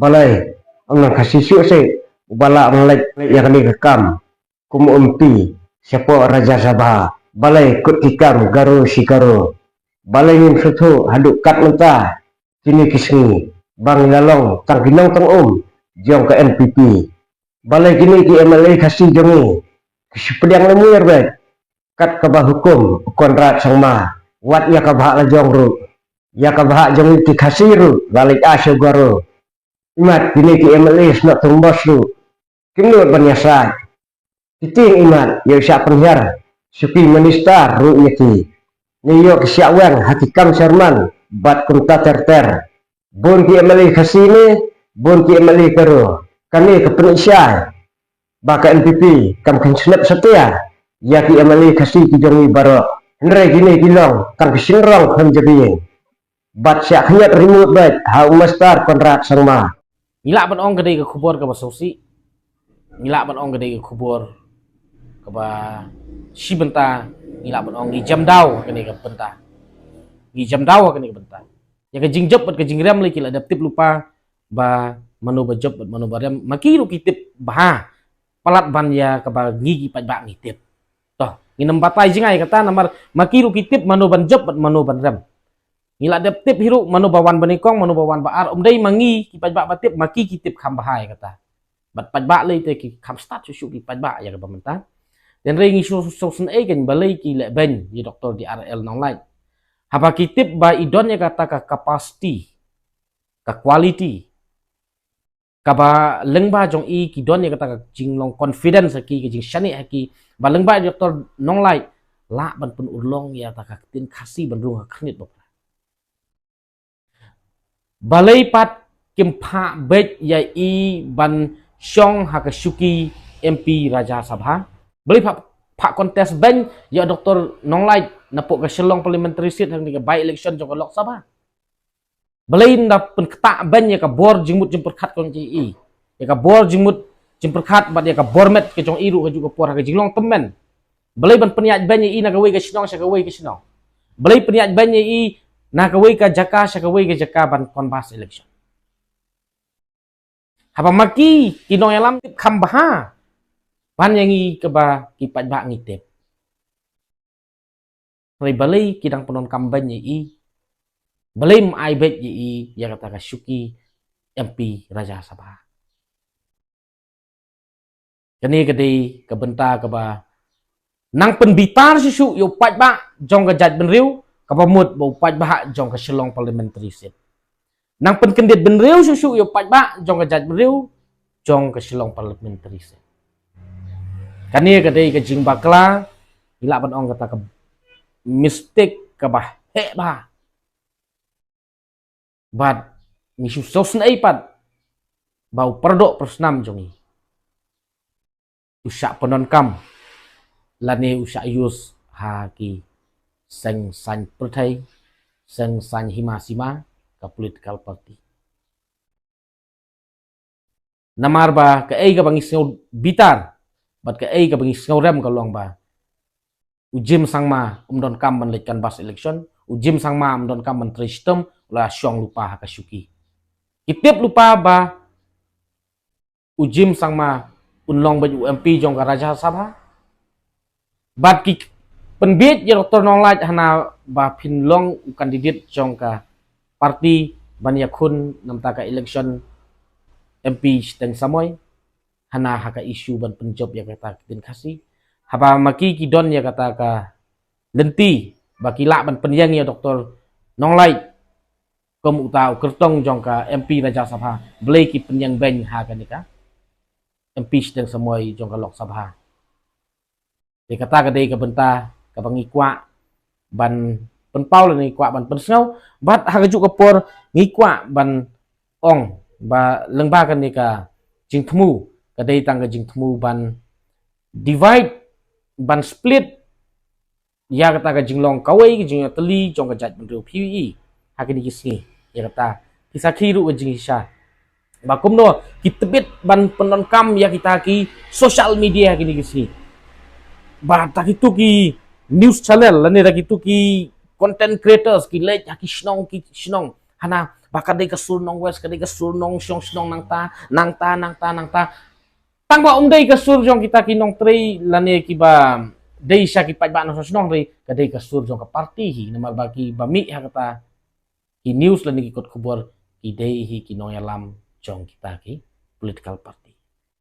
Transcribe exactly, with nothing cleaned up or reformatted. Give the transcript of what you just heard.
Balei ym don Khasi shuh shuh uba lah ban leit leit ïa kane ka kam kum u M P shapoh Rajya Sabha? Balei kut ki kam Garo shi Garo? Balei ngim sngewthuh haduh kat mynta kine ki sngi ba ngi la long tang ki nongtang um jong ka N P P? Balei kine ki M L A Khasi jong ngi ki shu pdiang lyngngoh beit kat kaba hukum u Conrad Sangma? Wat ïa ka bhah la jong ruh, ïa ka bhah jong ngi ki Khasi ruh la leit ai sha u Garo. Imat kine ki M L A shnong Tombos ruh kim nud ban ïasaid. Ki tieng imat ïa u Shah Pynhiar, shuki minister ruh ïa ki. Ne ïoh ki shah weng ha ki kam sharman bad kumta ter ter. Bun ki M L A Khasi ne bun ki M L A Garo. Kane ka pynshai ba ka N P P kam kheiñ snep satia ïa ki M L A Khasi ki jong ngi baroh. Hynrei kine ki long tang ki shynrang khlem jabieng. Bad shah khñiot rimut bad ha u Master Conrad Sangma. Ngi lah ban ong ka dei ka khubor kaba sngewsih. Ngi lah ban ong ka dei ka khubor kaba shi bynta. Ngi lah ban ong ngi jam daw ha kane ka bynta. Ngi jam daw ha kane ka bynta. Ïa ka jingjop bad ka jingrem lei ki la dep tip lypa ba mano ba jop bad mano ba rem. Ma ki ruh ki tip bha palat ban ïa kaba ngi ki paidbah ngi tip. To, ngin ym batai jngai kata namar ma ki ruh ki tip mano ban jop bad mano ban rem. Ngi la dep tip hi ruh mano ba wan banyngkong, mano ba wan ba ar. Ym dei ma ngi ki paidbah ba tip, ma ki ki tip kham bha ïa kata. Bad paidbah lei te ki kham stad shuh shuh ki paidbah ïa kaba mynta. Hynrei ngi shu shu sngewsih kan balei ki leh beiñ ïa Doctor D R L Nonglait. Haba ki tip ba i don ïa kata ka capacity, ka quality, kaba lyngba jong i ki don ïa kata ka jinglong confidence ha ki, ka jingshaniah ha ki, ba lyngba i Doctor Nonglait lah ban pynurlong ïa kata ka ktien Khasi ban rung ha khyrnit bapra. Balei pat kim phah beit ïa i ban shong ha ka shuki M P Rajya Sabha? Balei phah, phah contest beiñ ïa Doctor Nonglait napoh ka Shillong Parliamentary Seat ha kane ka by election jong ka Lok Sabha? Balei nda pynktah beiñ ïa ka bor jingmut jingpyrkhat ka jong i, ïa ka bor jingmut jingpyrkhat bad ïa ka bor met ka jong i ruh ha kajuh ka por ha ka jinglong tymmen? Balei ban pynïaid beiñ ïa i na kawei ka shnong sha kawei ka shnong? Balei pynïaid beiñ ïa i na kawei ka jaka sha kawei ka jaka ban canvass election? Haba ma ki ki nongïalam tip kham bha ban ïa ngi kaba ki paidbah ngi tip. Hynrei balei ki dang pyndonkam beiñ ïa i? Balei ym ai beit ïa i ïa kata ka shuki M P Rajya Sabha? Kane ka dei ka bynta kaba nang pynbitar shuh shuh ïa u paidbah jong ka jaitbynriew, kaba mut ba u paidbah jong ka Shillong Parliamentary Seat. Nang pynkyndit bynriew shuh shuh ïa u paidbah jong ka jaitbynriew jong ka Shillong Parliamentary Seat. Kane ka dei ka jingbakla, ngi lah ban ong kata ka mistake kaba heh bha. Bad ngi shu sngewsih pat ba u paradoh prasnam jong ngi u shah pyndonkam lane u shah use ha ki seng saiñ pyrthei, seng saiñ hima sima, ka political party. Namar ba kaei kaba ngi sngew bitar bad kaei kaba ngi sngew rem ka long ba u Jim Sangma um donkam ban leit canvass election, u Jim Sangma um donkam ban trei shitom, u la shong lypa ha ka shuki. Ki tip lypa ba u Jim Sangma un long beit u M P jong ka Rajya Sabha. Bad ki pynbiej ïa Doctor Nonglait hana ba phin long u candidate jong ka party ban ïakhun namta ka election M P shiteng samoi. Hana ha ka issue ban pynjop ïa kata ka ktien Khasi. Haba ma ki ki don ïa kata ka lynti ba ki lah ban pynïeng ïa Doctor Nonglait kum uta u kyrtong jong ka M P Rajya Sabha, balei ki pynïeng beiñ ha kane ka M P shiteng samoi jong ka Lok Sabha? Te kata ka dei ka bynta kaba ngi kwah ban pynpaw lane ngi kwah ban pynsngew, bad ha kajuh ka por ngi kwah ban ong ba lyngba kane ka jingthmu ka dei tang ka jingthmu ban divide, ban split ïa kata ka jinglong kawei ka jingïatylli jong ka jaitbynriew. Phi i ha kine ki sngi ïa kata ki sakhi ruh ka jingshisha ba kumno ki tbit ban pyndonkam ïa kita ki social media ha kine ki sngi. Ba ta kitu ki news channel lane ta kitu ki content creators ki leit ha ki shnong ki shnong, hana ba ka dei ka sur nong West, ka dei ka sur nong shong shnong nangta, nangta, nangta, nangta. Tang ba um dei ka sur jong kita ki nongtrei lane kiba dei sha ki paidbah nongshong shnong re, ka dei ka sur jong ka party hi, namar ba kiba mih ha kata ki news lane ki kot khubor ki dei hi ki nongïalam jong kita ki political party.